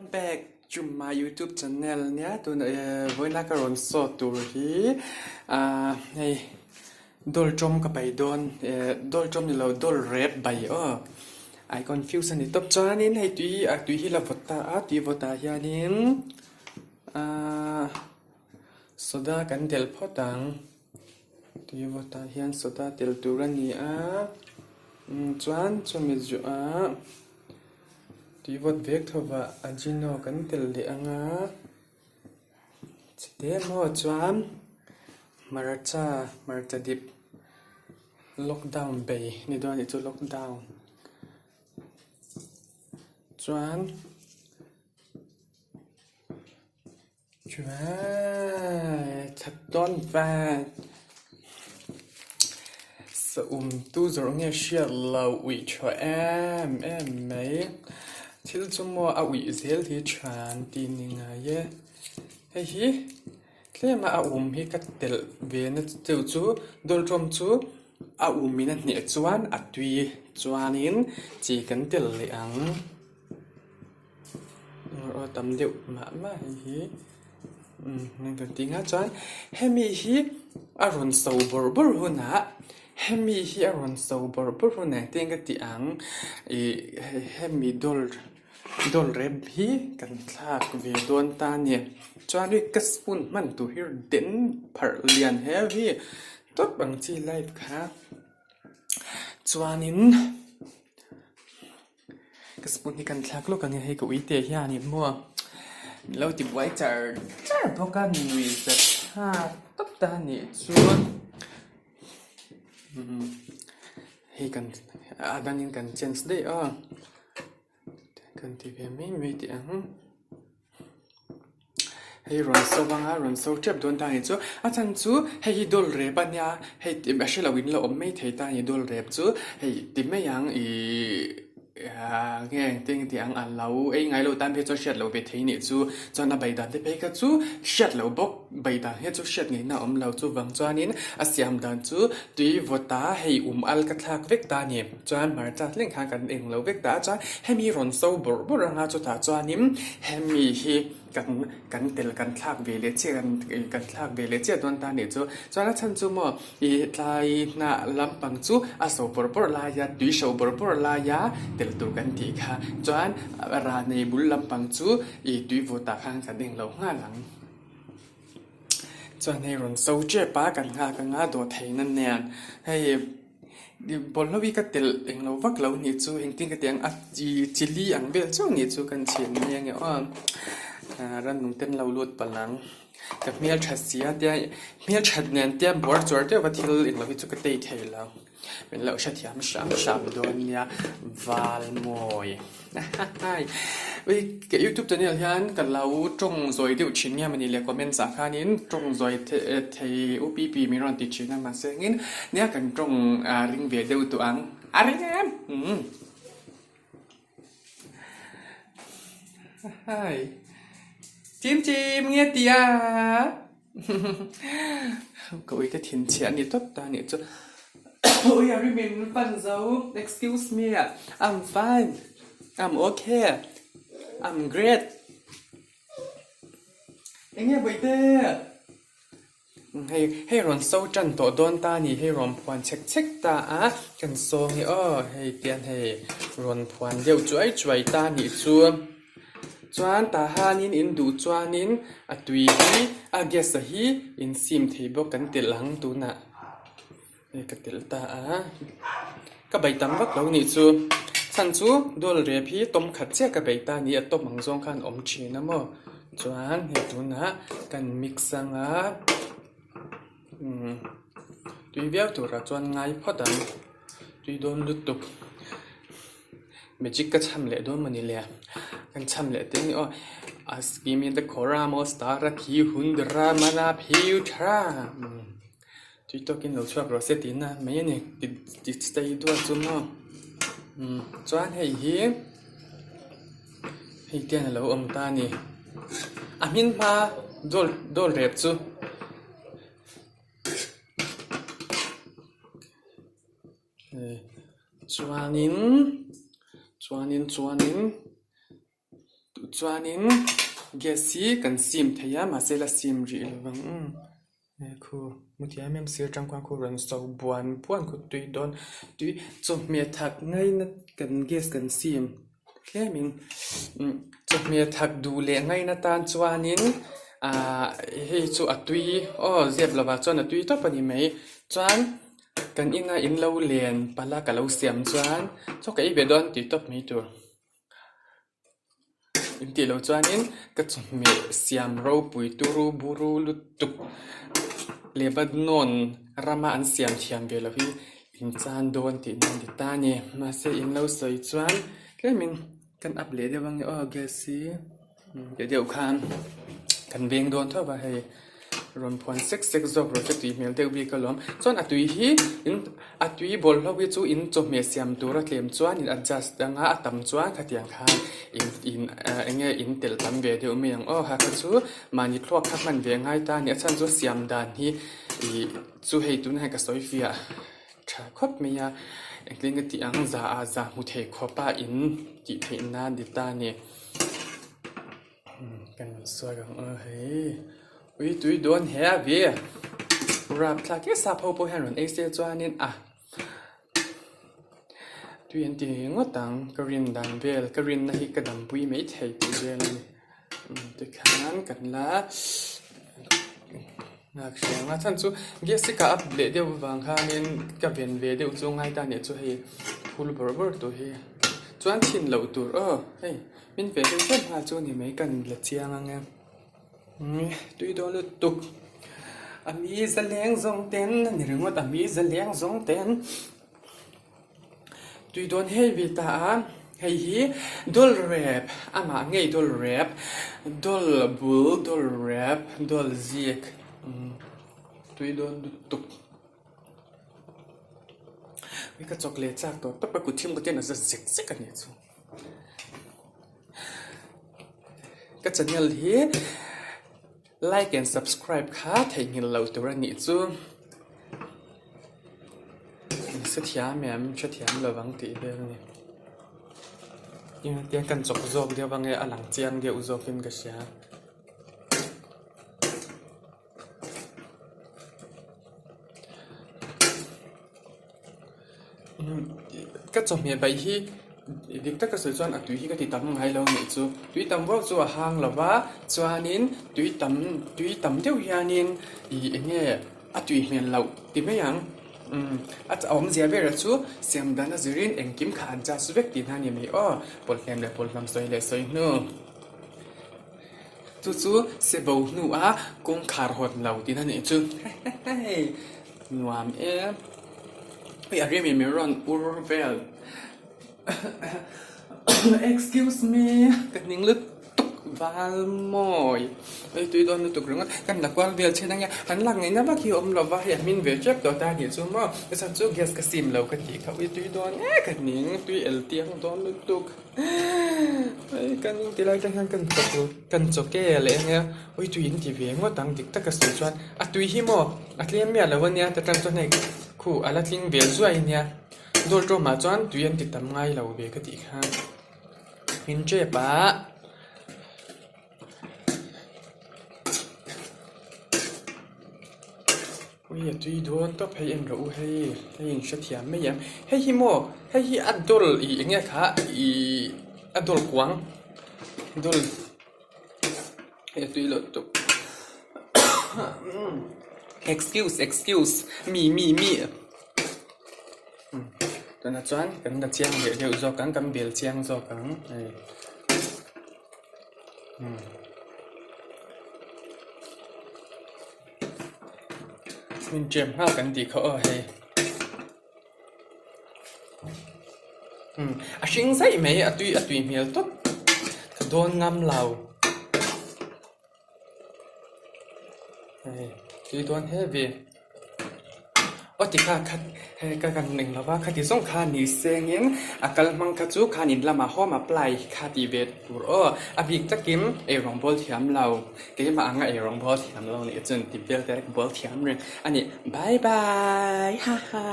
Welcome back to my YouTube channel nia tuna eh vawiina ka rawn saw tur hi ah hei dawl tawm ka pai dawn eh dawl tawm ni lo dawl rep bai aw I confuse a ni tawp chuanin hei tui ah tui hi la vawt ta a tui vawt ah hianin ah soda kan telh phawt ang. Tui vawtah hian soda tel tur a ni a chuan chumi zuah tui vawt vek thovah ajino kan tel leh ang a chite maw chuan hmarcha hmarcha dip lockdown bei ni dawn a nih chu lockdown chuan. That dawn vat. Saum tu zawrh nge hriat lo uih tha em em mai. Thil chu maw a uih zel hi tha an tih ni ngai e. Hei hi tlem a a um hi ka telh ve na deuh chu dawltawm chu a um in a hneh chuan a tui chuanin chi kan telh leh ang. Aw tam deuh mah mah hei hi umm kan tih nga chuan hemi hi a rawn so bawrh bawrh hunah hemi hi a rawn so bawrh bawrh hunah engtin ka tih ang ih hemi dawl dawl rep hi kan thlak ve dawn ta a ni chuan hei ka spoon hman tur hi den pharh lian heavy tawp ang chi light kha chuanin. Ka spoon hi kan thlak lawk ang e hei ka ui te hianin maw min lo ti buai char char bawk a nui zat thlak tawp ta a nih chuan umm hei kan a dangin kan change daih a kan ti ve mai mai teh ang. Hei rawn so vang a rawn so tep dawn ta a ni chu a chhan chu hei hi dawl rep a nia hei ti a hre lo in la awm mai thei ta a ni dawl rep chu hei ti mai ang ihh nge engtin nge tih ang a lo ei ngai lo tan phei chuan hriat loh ve thei nih chu chuan a bai dan te phei kha chu hriat loh bawk bai dan hi chu hriat ngaihna a awm lo chuvang chuanin a siam dan chu tui vawt a hei um al ka thlak vek ta a ni chuan hmarcha thleng khan kan eng lo vek ta a chuan hemi rawn so bawrh bawrh ang a chutah chuanin hemi hi. Kan kan tel kan thlak ve leh chiah kan kan thlak ve leh chiah dawn ta nih chu. Chuan a chhan chu maw ih tlai hnah lampang chu a so bawrh bawrh lai a tui hro bawrh bawrh lai a tel tur kan tih kha. Chuan rah nei bul lampang chu ih tui vawt ah khan kan englo nghal ang. Chuan hei rawn so tep a kan nghak anga dawh theihna nen hei. Bawlhhlawh hi ka telh englo vak lo nih chu engtin ka ti ang a chi chilli ang vel chauh nih chu kan chhiat mai ange aw rannung ten lo lut palh ang ka hmeltha si a tia hmelthat nen tia buar chuar deuh a thil englo hi chu ka tei thei lo min lo hrethiam hram hram dawn nia valmawi. Ka youtube channel hian ka lo tawng zawi deuh thin nge mawni le comments ah khanin tawng zawi thei u pi pi min rawn ti thin a mahse engin nia kan tawng ring ve deuh tawh ang a ring em umm hai chim chim nge tia ka ui ka thin chhiah a ni tawp ta anih chu ui a rim in fan zo excuse me I'm fine I'm okay I'm great enge bawihte hei hei rawn so tan tawh dawn ta a ni hei rawn phuan chhek chhek ta a kan sawng hi aw hei tian hei rawn phuan deuh chuai chuai ta a nih chu. Chuan tah hianin in duh chuanin a tui hi a gas a hi in sim thei bawk kan telh ang tunah hei ka telh ta a ka bei tam vak lo nih chu chhan chu dawl rep hi tawm khat chiah ka bei ta a ni a tawm ang zawng khan awm thin a maw chuan hei tunah kan mix ang a umm tui viau turah chuan ngai phawt ang tui dawn lutuk. Magic ka cham leh dawn mawni le kan cham leh te ni aw Askimi te khawram aw star a thi hun dra mana phiu tha tui tawkin lo chhuak rawh se tihna mai a ni ti chei duat chu maw chuan hei hi hei te hian a lo awm ta a ni a hmin hma dawl dawl rep chu. Chuanin chuanin chuanin Duh chuanin gas hi kan sim thei a mahse la sim rih lo vang he khu hmu thiam em sir tang khuan khu rawn so buan buan khu tui dawn tui chawhmeh that ngaina kan gas kan sim tlemin chawhmeh that duh leh ngaina tan chuanin ahh hei chu a tui aw zep lovah chuan a tui tawp a ni mai chuan. Kan ina in lo len palh a ka lo siam chuan chaw ka ei ve dawn tih tawp mai tur. In tih loh chuanin ka chawhmeh siam ropui turu buru lutuk Lebanon rama an siam thiam ve loh hi in chan dawn tih nan ti ta a ni. Mahse in lo sawi chuan tlemin kan up leh deuh ang e aw gas hi. Teh deuh khan kan veng dawn tho va hei rawn phuan sek sek zawk rawh se tui hmel deuh bik alawm chuan a tui hi in a tui bawlhhlawh hi chu in chawhmeh siam tur a tlem chuan in adjust anga a tam chuan khatiang khan in in ah eng nge in telh tam ve deuh mai ang aw kha kha chu mahni thluak kha hman ve ngai ta a ni a chhan chu siam dan hi ih chu hei tunah hian ka sawi fiah tha khawp mai a engtin nge tih ang za ah za hmu thei khawp a in tih theih nan ni ta a ni. Kan sawi ang a hei ui tui dawn he a vi rapthlak hi sap ho pawh hian rawn ei se chuanin a tui an ti ngawt ang ka rin dan vel ka rinna hi ka dampui maithei tih vel a ni tikhan kan la nghak hriang a chhan chu gas hi ka up leh deuh avang khanin ka ven ve deuh chu ngai ta nih chu hei phul bawrh bawrh tur hi chuan chhin loh tur aw hei. Min ve deuh hrep nghal chu ni mai kan la chiang ang e. Tui dawn lutuk. A mi zaleng zawng ten a ni ringawt a mi zaleng zawng ten. Tui dawn hei ve ta a, hei hi dawl rep amah ngei dawl rep dawl bul dawl rep dawl zik tui dawn lutuk. Ka chawk leh chak tawh tawp a kut thim kut hian a za zek zek a nih chu. Ka channel hi like and subscribe kha theihnghilh loh tur a nih chu hrethiam em hrethiam lovang tih vel a ni eng tiang kan chawp zawk deuh ange a lang chiang deuh zawkin ka hria. Ka chawhmeh baih hi dik taka sawi chuan a tui hi ka ti tam ngai lo nih chu tui tam vak chu a hang lo va chuanin tui tam tui tam deuh hianin ih eng nge a tui hmel loh ti mai ang umm a awmzia berah chu siam dan a zirin engkim kha adjust vek tihna a ni mai aw pawlhnem leh pawlhnam sawi leh sawi hnu. Chu chu se bo hnuah kawngkhar hawn lo tihna nih chu hei nuam e hei a rem em em rawn ur vel excuse me ka hning lutuk val mawi hei tui dawn lutuk ringawt kan la kual vel thin ange han lak ngaihna vak hi a awm lova hei a hmin ve tep tawh ta nih chu maw chhan chu gas ka sim lo ka tih kha ui tui dawn e ka hning tui el tiang dawn lutuk. Hei kan in ti lai te hian kan chawk kan chawk e leh eng e ui tui in ti ve ngawt ang dik taka sawi chuan a tui hi maw a tlem miah lo ania ta tang chuan hei khu a la tling ve zuai ania dawl tawmah chuan tui an ti tam ngai lo ve ka tih kha min tep a. Ui a tui dawn tawp hei en rawh u hei hei in hrethiam mai em hei hi maw hei hi a dawl ih eng nge kha ih a dawl kuang dawl hei a tui loh tawp excuse excuse mi mi mi tunah chuan kan la chiang leh deuh zawk ang kan bel chiang zawk ang hei. Min ṭem nghal kan tih kha aw hei umm a hring zaih mai a tui a tui hmel tawp ka dawn ngam lo hei tui dawn heavy. Aw ti kha khat hei ka kan eng lova khati zawng kha ni sengin a kal hmang kha chu khan in lamah home apply kha tih ve tur aw a bik takin eirawng bawl thiam lo keimah anga eirawng bawl thiam lo nih chuan ti vel te bawl thiam reng a ni bye bye ha ha.